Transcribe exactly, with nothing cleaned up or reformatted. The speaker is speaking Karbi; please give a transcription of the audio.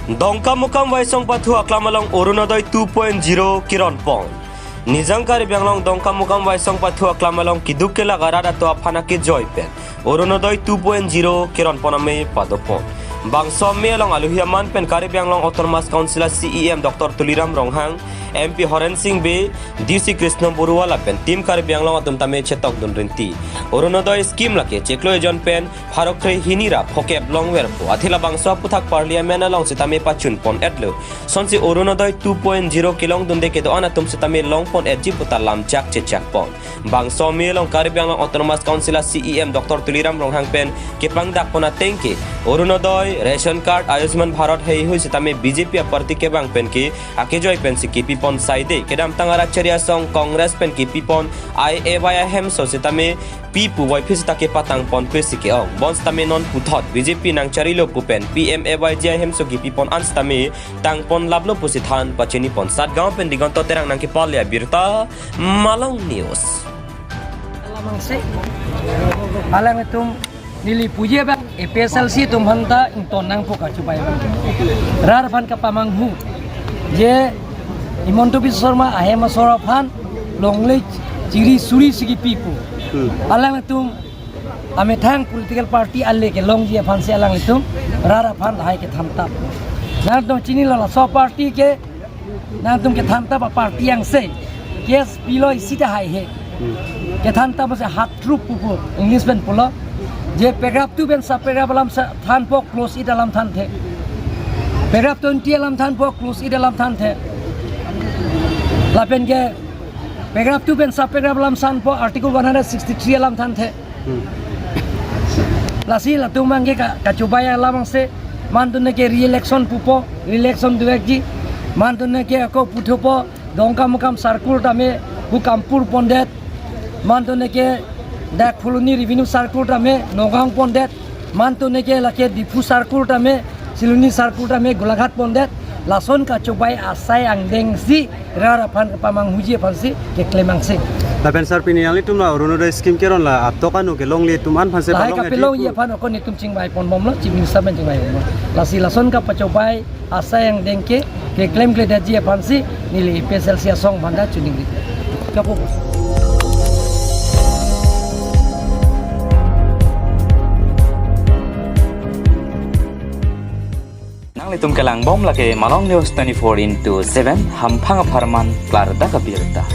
Dongkamukam Waisong Pathu Aklam along Orunodoi two point zero keron pon. Nijang Karbi Anglong Dongkamukam Waisong Pathu Aklam along keduk kelak arat atum aphan akejoi pen Orunodoi two point zero keron pon amei pado pon. Bangso amei along aluhi aman pen Karbi Anglong Autonomous Council a C E M Doctor Tuliram Ronghang, M P Horen Sing Bey, D C Krishna Baruah lapen Team Karbi Anglong atum tame chetokdun rinti. Orunodoi scheme lake chiklo ejon pen pharo kre hini ra phokep longverpo. Athe labangso aphuthak Parliament along sitame pachun pon-etlo. Sonsi Orunodoi two point zero kelongdunde kedo-an atum sitame long pon-etji puta lamchak chechak pon. Bangso amei along Karbi Anglong Autonomous Council a C E M Doctor Tuliram Ronghang pen kepangdak pon ateng ke Orunodoi, ration card, Ayushman Bharat heihui sitame B J P a party kevang pen ke akejoi pensi kepi pon saide. Kedamtang arat chari asong Congress pen kepi pon I A Y ahemso sitame pi pu voiphit sita kepatang ponpe si ke-ong. Bonsitame non puthot B J P nangcharilo pu pen P M A Y G ahemso kepi pon an sitame tang pon laplo pusi than pachini pon. Satgaon pen Digonto Terang nangkepale abirta, Malong News. Alamang si, alang itum neli puji abang A P H L C atum aphanta ington nangpo kachobai abang. Rat aphan kapamanghu. Je Himanta Biswa Sarma ahem asor aphan longle chiri suri si kepipo. Hmm. Alang itum amethang political party ale kelongji aphansi alang itum rat aphan lahai kethan tap. Nangtum chinilo, laso party ke nangtum kethan tap a party angse. Case pilo isi ta haihe. Hmm. Kethan tap se hard truth pupo, English pen pulo. Je paragraph two pen sub paragraph alam sa thanpo, clause eight alam thanthe. Paragraph twenty alam thanpo, clause eight alam thanthe. Lapen ke paragraph two pen sub paragraph alam thanpo, article one hundred sixty-three alam thanthe. Hmm. Lasi latum abang ke ka, kachobai alamang se, mantune ke re-election pupo, re-election dovekji, mantune ke ako puthupo, Dongkamukam circle tame, Bikampur pondet, mantune ke dak Phuloni revenue circle tame, Nagaon pondet, mantune ke lake Diphu circle tame, Siloni circle tame, Golaghat pondet, lason kachobai asai angdeng si, rat aphan kapamanghuji aphansi keklem angse. Lapen sir, pini nanglitum la Orunodoi scheme keron la atok anu kelongle atum an aphansi lahai palong kapelongji pu aphan ako netum chingvai ponbomlo, Chief Minister pen chingvai ponbom. Lasi lason kapachobai asai angdeng ke keklemkledetji aphansi neli A P H L C asong aphanta choningri. Kapo. Nanglitum kelangbom lake Malong News twenty-four into seven, hamphang apharman klardak abirta.